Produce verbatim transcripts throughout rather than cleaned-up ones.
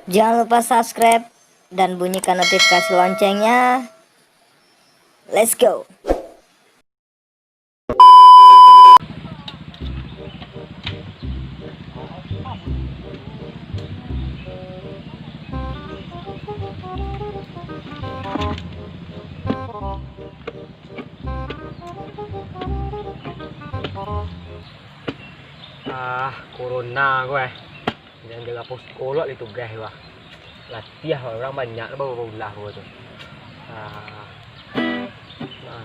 Jangan lupa subscribe dan bunyikan notifikasi loncengnya. Let's go. Ah, corona ko, eh. Jan jaga posko lo di tugas, wah. Latiah, wah, urang banyak lo baru ulah ko tu. Ah. Nah.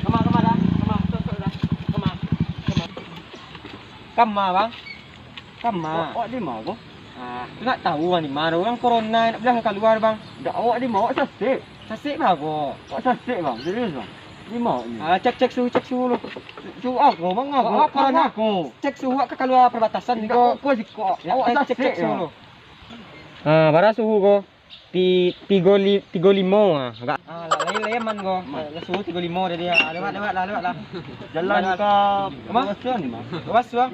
Kama, kama dah, kama, tok, tok dah, kama, kama. Kama, Bang. Kama. Awak, awak di ma ko? Ah, tu nak tahu urang di ma, urang corona, nak bilang kalua, Bang. Dak, awak di ma, awak sasek. Sasek ma ko? Awak sasek, Bang, serius, Bang. Di ma awak ni? Ah, cek, cek suhu, cek suhu lu. Suhu apo, Bang? Awak, awak corona. Cek suhu awak ka kalua perbatasan ni ko. Dak, awak ko siko. Ya, awak cek, cek, sasek, cek suhu lu. Ah, bara suhu ko? Ti-, tigo li-, tigo limo, ah, agak. Ah, lah, lai, lai aman ko. Aman. Lah suhu tigo limo tadi, ah. Lewat, lewat lah, lewat lah. Jalan ka Basuang ni, Bang. Basuang?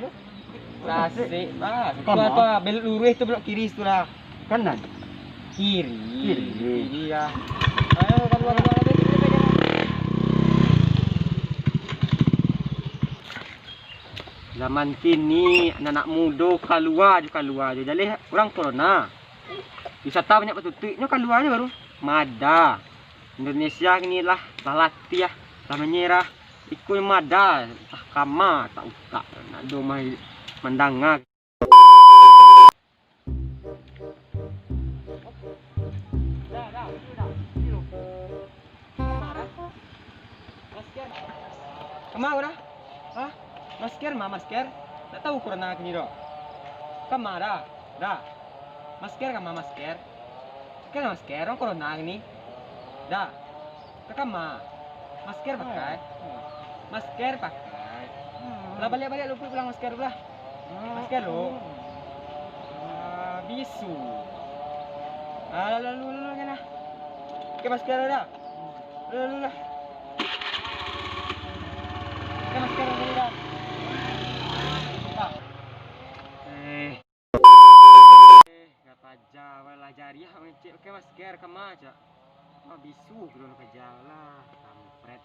Tasik, ah. Kama? Tu, tu, belok luruih tu, belok kiri situ lah. Kanan? Kiri. Kiri. Kiri, ah. Ayo, kalua, kalua, kalua, kalua, kalua. Zaman kini, anak-anak mudo kalua jo, kalua jo. Jaleh urang corona. Wisata banyak batutuik, nyo kalua nyo baru. Mada. Indonesia kini lah, lah latiah, lah manyerah. Iko nyo mada, antah kama, tak utak. Nak do mah mandanga. Kama ko dah? Hah? Masker ma, masker? Ndak tahu corona kini doh. Kama dah? Dah. Masker kama, masker? Pakai masker, urang corona kini. Dah. Ka kama? Masker pakai. Masker pakai. Lah baliak-baliak lupuik pulang masker tu lah. Masker lu. Ah, bisu. Ah, lalu, lalu, lalu, lalu, kan lah. Pakai masker lu dah. Lalu, lalu lah. Pakai masker lu dah. Dah. Eh. Eh, ka paja, lah jariah mangecek pakai masker, kama, cak. Mah bisu, kiro lah paja lah. Kampret.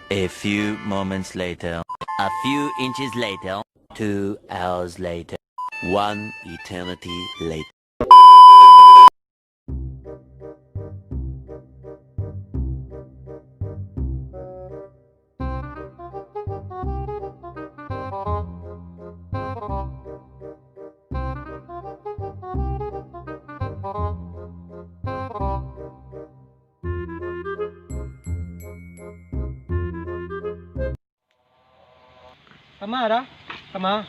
A few moments later. A few inches later. Two hours later. One eternity later. Kama dah? Kama?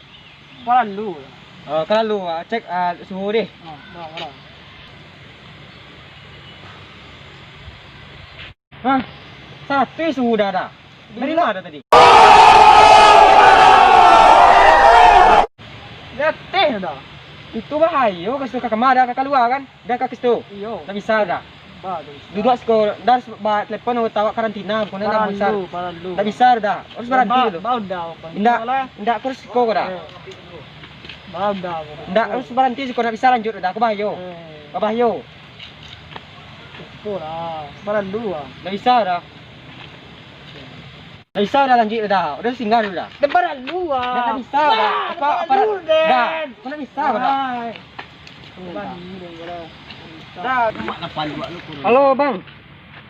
Ka lalu. Oh, ka lalu, ah, cek, ah, suhu deh. Ah, dah, dah. Hah? Saratuih suhu dah, dah. Dari ma dah tadi? Di ateh dah. Itu bahayo, ka situ ka kama dah, ka kalua kan? Dah ka situ? Iyo. Ndak bisa dah. Ba, ndak bisa. Duduak siko, dah harus ba-, telepon anggota awak karantina, bukan ndak bisa. Paralu, paralu. Ndak bisa dah. Harus baranti dulu. Ba, ba, udah, Bang. Indak, indak, harus siko ko dah. Eh. Ba, udah, Bang. Indak, harus baranti siko, ndak bisa lanjut dah, ka bahayo. Eh. Ka bahayo. Siko lah, paralu lah. Ndak bisa dah. Ndak bisa dah lanjut dah. Udah singgah dulu dah. Dah paralu ah. Dah, dah bisa dah. Dah, apa, dah apa paralu, dah. Den. Kau ndak bisa dah. Ai. Dah. Halo, Bang.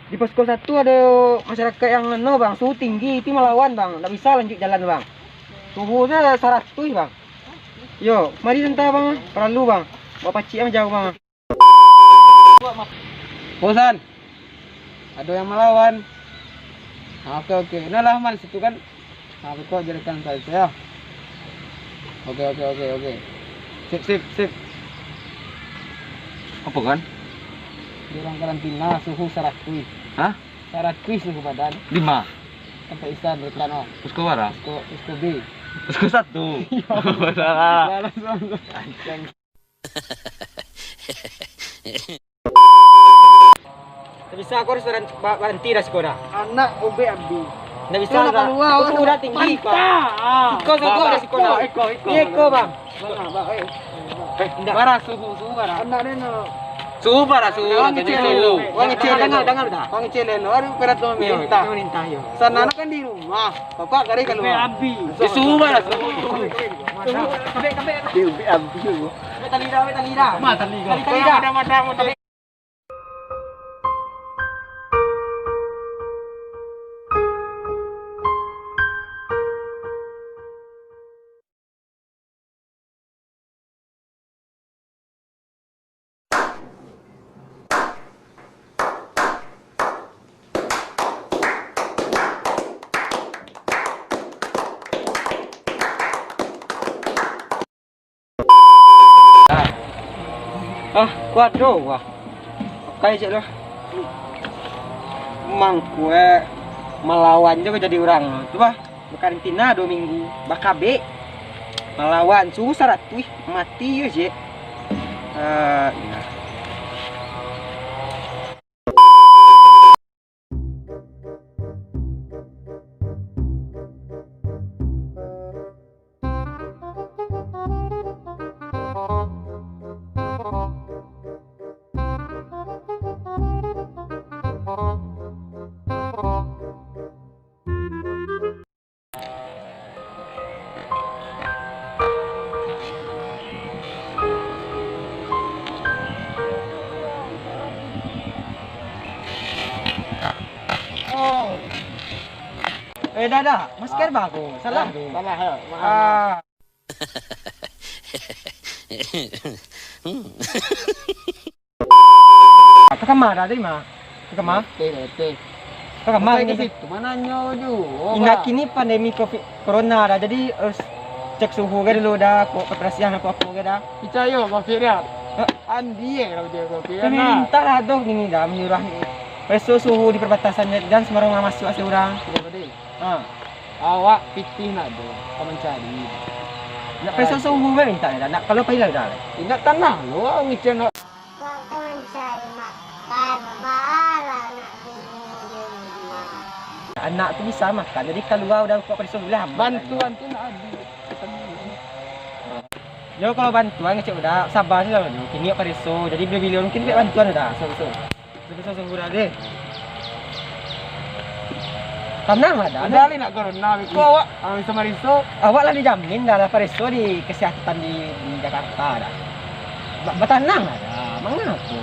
Di posko satu ado masyarakat yang anu, Bang. Suhu tinggi, itu malawan, Bang. Ndak bisa lanjut jalan, Bang. Suhu se saratuih, Bang. Yo, mari santa, Bang. Paralu, Bang. Bawa pacik yang jauh, Bang. Bosan? Ado yang malawan. Ah, oke, oke. Nah lah, aman situ kan. Ah, kok jadikan saya, ya. Oke, oke, oke, oke. Sip, sip, sip. Apo kan? Di urang karantina suhu saratuih. Hah? Saratuih suhu badan. Di ma? Tampek Isan, Rekan, oh. Posko bara? Posko, posko B. Posko satu. Iyo. Salah. Salah, salah. Anjing. Ndak bisa, aku harus baran-, ba-, baranti dah siko dah. Anak ubek abih. Ndak bisa, Bang. Suhu dah tinggi, Bang. Siko sogok dah siko dah. Iko, iko, iko. Iyo, iko, Bang. Bang, bang, eh. Eh, ndak. Bara suhu, suhu bara. Anak dia no. Suhu bara, suhu. Wang ngecek lo. Wang ngecek lo. Dengar, dengar dah. Wang ngecek lo. Aduh, berat lo, iyo, minta. Minta, iyo. Sana kan di rumah. Bapak kari kaluar. Ubek abih. Di suhu bara, suhu. Suhu, kabek, kabek. Di ubek abih lo. Ambil tali dah, ambil tali dah. Ma tali kau? Tali, tali dah. Madam, madam, madam. Ah, kuat doh, wah. Pakai cek lah. Mangkuek malawan jo jadi urang tu, bah. Bakarantina duo minggu, bakabek. Malawan suhu saratuih, mati yo, cek. Ah, inah. Eh, dah, dah. Masker bagus. Salah tu. Salah, ya. Maaf, maaf. Ah. Ka kama dah tadi, Mak? Ka kama? Betul, betul. Ka kama? Sampai ka situ, ma nanyo juo, Pak. Indak kini pandemi covid corona dah. Jadi, eh, cek suhu ka dulu dah, kok kebersihan apo-apo ka dah. Picayo, Bang Firian. Hah? Ambiak kalau dia, Bang Firian, nah. Pemerintah lah tu kini dah manyuruah ni. Pareso suhu di perbatasan, jan sumbarang urang masuak ase urang. Iyo, betul. Ha. Awak pitih nak tu, ka mancari. Nak pareso suhu bae mintak dah. Nak kalau pai lah dah. Indak tanah lo, awak ngecek nak. Kok ka mancari makan, balah nak tidur di rumah. Anak tu bisa makan, jadi kalua udah kok pareso lah. Bantuan tu nak habis. Yo, kalau bantuan ngecek udah, sabar sajo lah dulu. Kini pareso, jadi bilo-bilo mungkin buek bantuan udah. So, so. Pareso suhu dah deh. Tanang lah dah. Udah lai nak corona, beko awak, ah, bisa mariso. Awak lah dijamin dah lah pareso di kesehatan di, di Jakarta dah. Ba-, batanang lah dah, mangapo?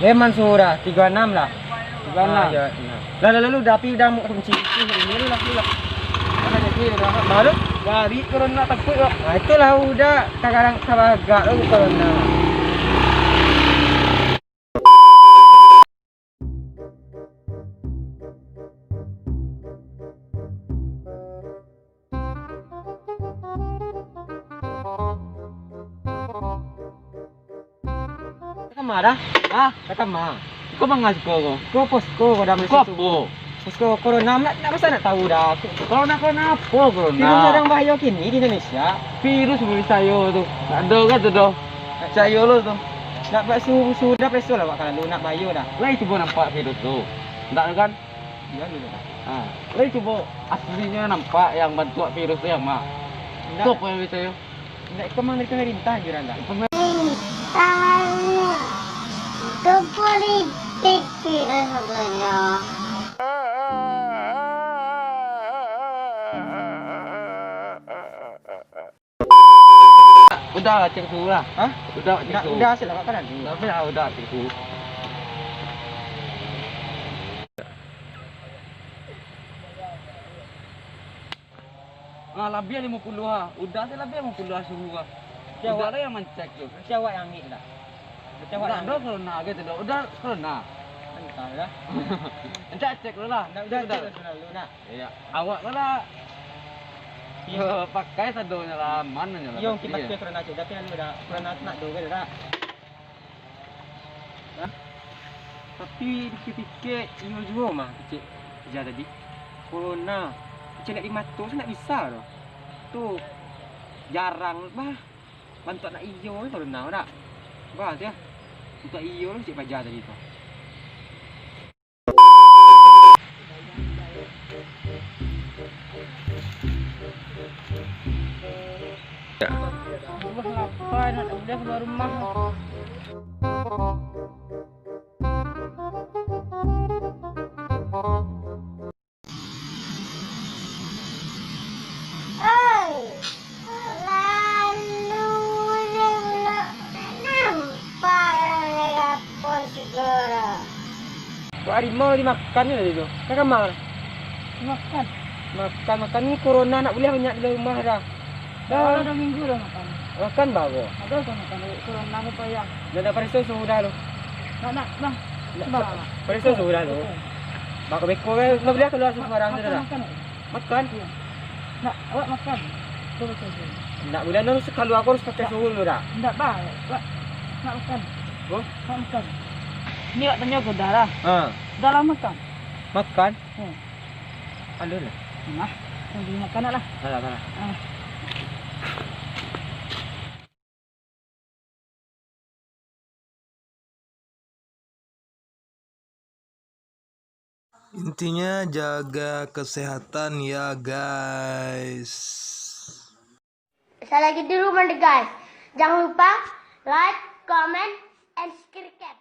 Memang suhu dah, tigo anam lah. Tigo anam. Ah, iyo, iyo. Lah, lah, lalu, dah, api udah mau kunci. Ih, ini lu lah, lu lah. Mana jadi, dah? Baru? Dari corona takut, kok. Nah, itulah udah, tagarang tabagak lu corona. Ka kama dah? Hah? Ka kama? Iko manga siko ko? Ko posko ko dah. Ko apo? Posko corona, nak, nak masa nak tahu dah. Corona, corona apo corona? Virus sadang bahayo kini di Indonesia. Virus bahayo tu. Ndak ado kan tu doh. Ndak picayo lo tu. Nak buek su-, sudah pareso lah awak ka lalu, nak bahayo dah. Lai cubo nampak virus tu? Ndak kan? Iyo, iyo, iyo. Ha, lai cubo aslinyo nampak yang bantuak virus tu yang ma? Ndak. Tu apo yang picayo? Ndak, iko mah dari pemerintah anjuran dah. Pemer- Itu politik virus sebenarnya. Udah, cek suhu lah. Hah? Udah, cek suhu. Udah, udah, silakan nanti. Tapi lah, udah, cek suhu. Ah, labiah limo puluah ah. Udah tu labiah limo puluah ah suhu ah. Udah lah yang mancek tu. Macam awak yang ambil dah. Macam awak yang ambil. Udah corona gitu dah. Udah corona. Entah lah. Entah cek dulu lah. Udah, udah, cek dulu lah, nak. Iya. Awak lah. Yo, pakai sadonyo lah, aman nyo lah. Iyo, mungkin pakai. Batua, corona tu, tapi lalu dah, corona tu nak do kan, dah. Hah? Tapi dipikir-pikir, iyo juo mah kecek paja tadi. Corona, kecek liek di mato tu ndak bisa doh. Tu jarang bah. Bantuak nak iyo corona dak? Bah tu yo. Bantuak iyo kecek paja tadi tu. Wah, lapar, nak udah keluar rumah. Oi, lalu dek lo nampak urang lapor sagalo. Kok harimau dimakan ni tadi tu? Ka kamar? Makan. Makan, makan ni corona ndak buliah banyak di rumah dah. Dah. Ado dua minggu dah makan. Makan baru. Ado tu makan, corona ni payah. Dah, dah pareso suhu dah tu. Nak, nak, bang. Nak, cuba, bang. Pareso suhu dah tu. Betul. Bako beko kan, ndak buliah kaluar sembarang tu dah. Makan, makan. Makan? Iyo. Nak, awak makan. Betul, betul, betul. Ndak buliah, harus kaluar, harus pakai suhu dulu dah. Ndak, bah. Awak nak makan. Oh? Nak makan. Ni awak tanyo ko dah lah. Ha. Dah lah makan. Makan? Hmm. Alun lah. Nah, tunggu makan lah. Alah, alah. Ah. Intinya jaga kesehatan ya, guys. Salagi dulu mande, guys. Jangan lupa like, comment, and subscribe.